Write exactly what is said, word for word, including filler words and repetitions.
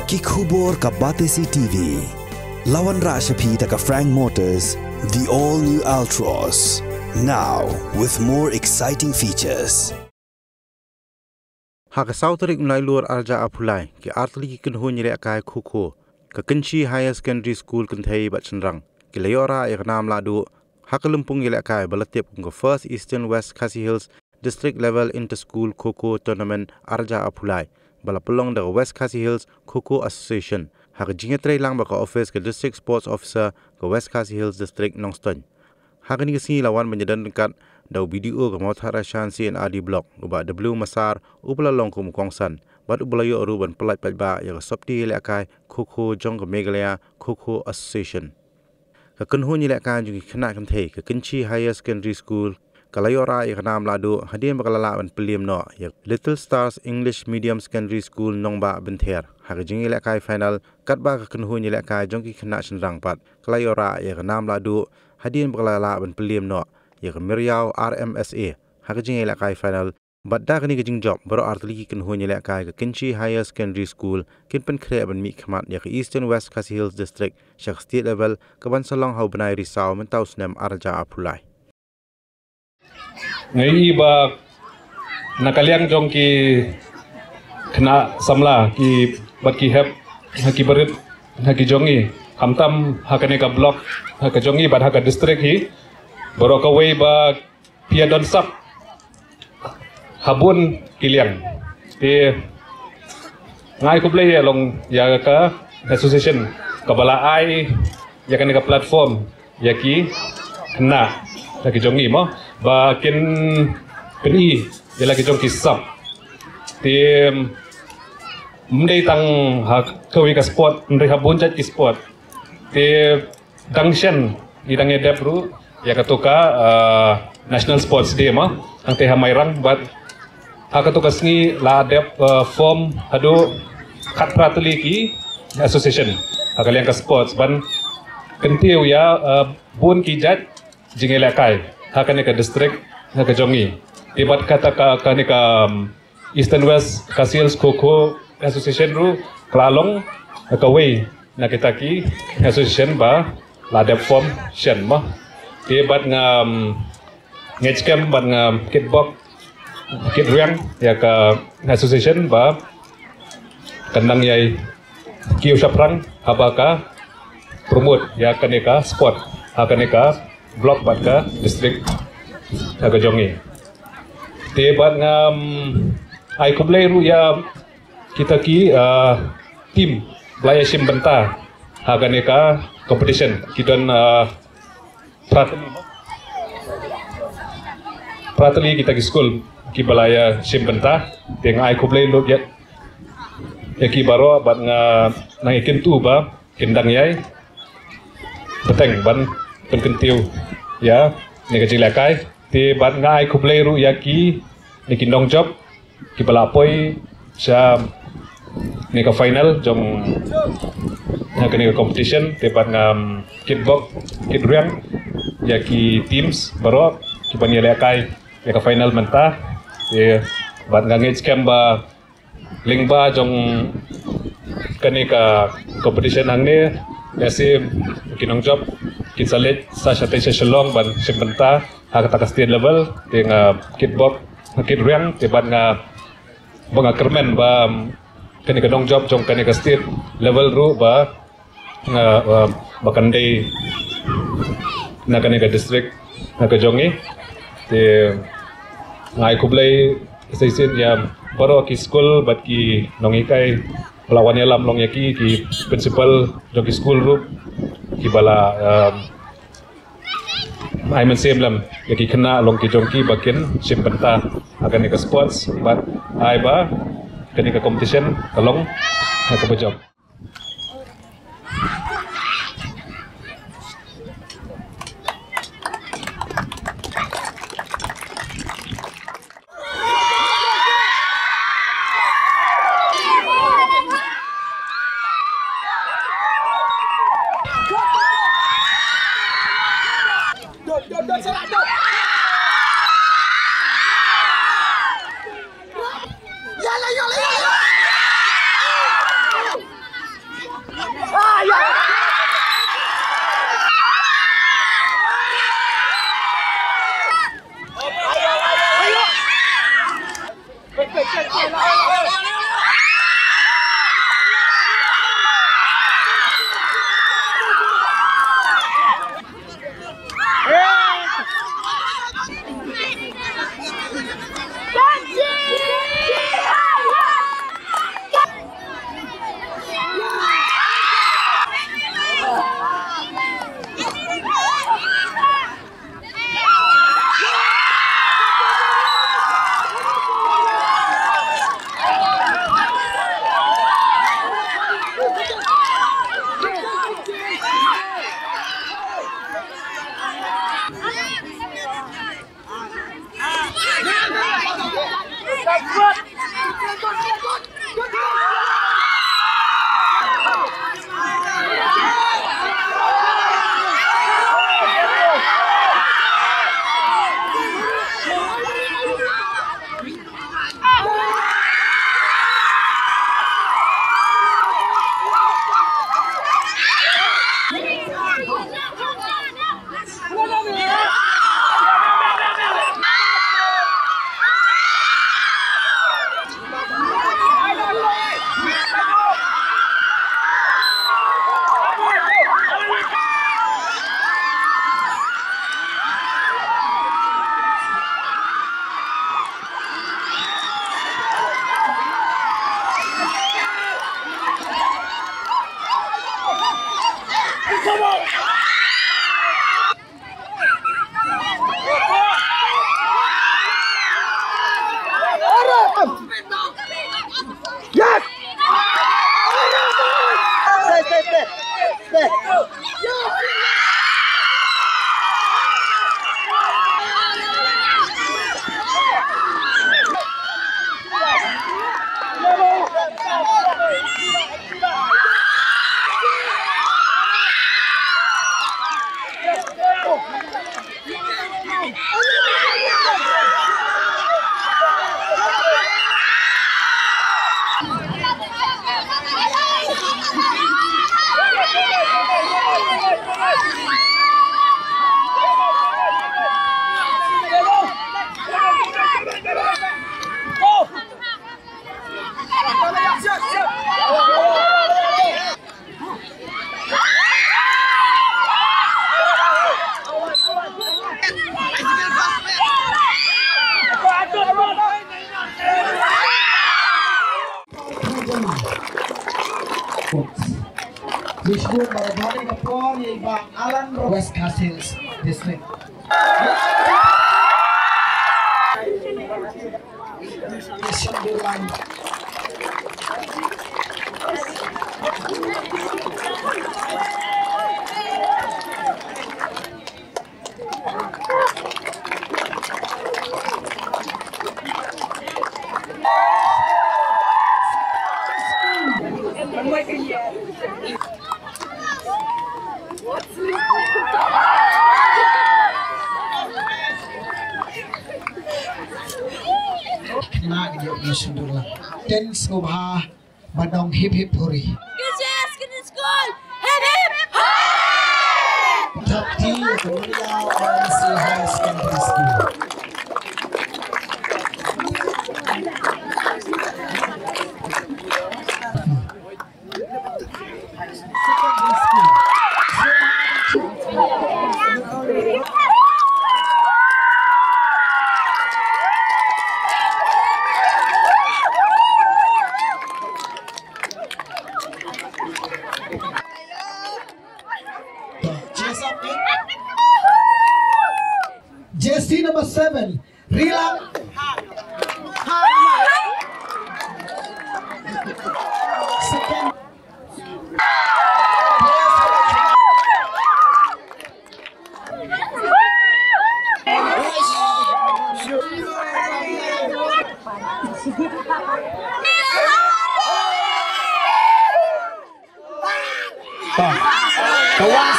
Ki khubor ka Batesi T V. La wanrah sha phi da ka Frank Motors, the all new Altroz. Now with more exciting features. Ha ka saw tarik u Nailur arhajar arphew lai, ki artylli ki kynhun ïalehkai kho kho ka Kynshi Higher Secondary School kynthei bad shynrang ki la ïohrah ïa ka nam lahduh ha ka lympung ïalehkai ba la tip kum ka First Eastern West Khasi Hills District Level Inter School Kho Kho Tournament arhajar arphew lai, ba la pynlong da ka West Khasi Hills Kho Kho Association, ha ka jingïatreilang bad ka ophis ka District Sports Officer ka West Khasi Hills District, Nongstoiñ. Ha kane ka sngi la wan ban ïadon ryngkat da u B D O ka Mawthadraishan C and R D Block, u Bah W Massar, uba la long kum u kongsan bad uba la ïoh ruh ban pyllait paidbah ïa ka sopti ïalehkai kho kho jong ka Meghalaya Kho Kho Association. Ka kynhun ïalehkai jong ki khynnah kynthei ka Kynshi Higher Secondary School ka la ïohrah ïa ka nam lahduh hadien ba ka la lah ban pynliem noh ïa Little Stars English Medium Secondary School Nongbah Bynther ha ka jingïalehkai final, katba ka kynhun ïalehkai jong ki khynnah shynrang pat ka la ïohrah ïa ka nam lahduh hadien ba ka la lah ban pynliem noh ïa ka Meriaw R M S A ha ka jingïalehkai final. Bad da kane ka jingjop, baroh artylli ki kynhun ïalehkai ka Kynshi Higher Secondary School kin pynkhreh ban mihkhmat ïa ka Eastern West Khasi Hills District sha ka state level, kaban sa long ha u bnai Risaw mynta u snem arhajar arphew lai. Nga ïohi ba na ka liang jong ki khynnah samla, ki bad ki hep, ha ki barit, ha ki jong ngi, khamtam ha kane ka block, ha ka jong ngi bad ha ka district hi, baroh kawei ba phi ïa don sap ha bun ki liang. Te nga ai khublei ïa long ïa ka association kaba la ai ïa kane ka platform ïa ki khynnah, ïa ki jong ngi mo, ba kin pyni ïa la ki jong ki sap. Te ym dei tang ha kawei ka sport, ym dei ha bun jait ki sport. Te dang shen, ngi dang ïa dep ruh ïa katu ka, ah, National Sports Day mo, hangtei ha Mairang, bad ha katu ka sngi la dep, ah, form haduh khatphra tylli ki association ha ka liang ka sports ban kyntiew ïa, ah, bun ki jait jingïalehkai ha kane ka district, ha ka jong ngi. Te bad kata ka, kane ka, um, Eastern West Khasi Hills Kho Kho Association ruh ka la long kawei na kita ki association ba la dep form shen mo. Te bad nga, um, ngeit skhem bad nga kitbok kitrwiang ïa ka association ba kan nang ïai kiew shaphrang haba ka promote ïa kane ka sport ha kane ka block bad ka district ha ka jong ngi. Te bad nga, um, ai khublei ruh ïa kita ki, uh, team ba la ïa shim bynta ha kane ka competition, ki don, uh, phra tylli, phra tylli kita ki skul kiba la ïa shim bynta. Te nga ai khublei lut ïa, ïa ki baroh bad nga nang ïakyntu ba kin dang ïai bteng ban pynkyntiew ïa kane ka jinglehkai. Te bad nga ai khublei ruh ïa kine ki nongjop kiba la poi sha kane ka final jong kane ka competition. Te bad nga kitbok kitrwiang ïa ki teams baroh kiban ïalehkai ïa ka final mynta. Te bad nga ngeit skhem ba lyngba jong kane ka competition hangne, lehse ki nongjop kin sa leit sa shatei sha Shillong ban shim bynta ha kata ka state level. Te nga kitbok kitrwiang, te bad nga, ba nga kyrmen ba, um, kane ka nongjop jong kane ka state level ruh ba nga, uh, ba kan dei na kane ka district na ka jong ngi. Te nga ai khublei sa shisien ïa baroh ki skul bad ki nonghikai ba la wan ïalam long ïa ki, ki principal jong ki skul ruh kiba la, um, ai mynsiem lem ïa ki khynnah long ki jong ki ba kin shim bynta ha kane ka sports bad ai ba kane ka competition ka long ha kaba jop. Bishop Baradhani ka por ïa i Bah Alan West Khasi Hills District. Kena ka ïoh ïa u shyndur lang. Ten sngewbha ba dang hip hip hooray. K C S Secondary School, hip hip hooray! Thap ti ïa ka Mawlai Higher Secondary School. Jersey number seven, Rilang. Second. Ka wan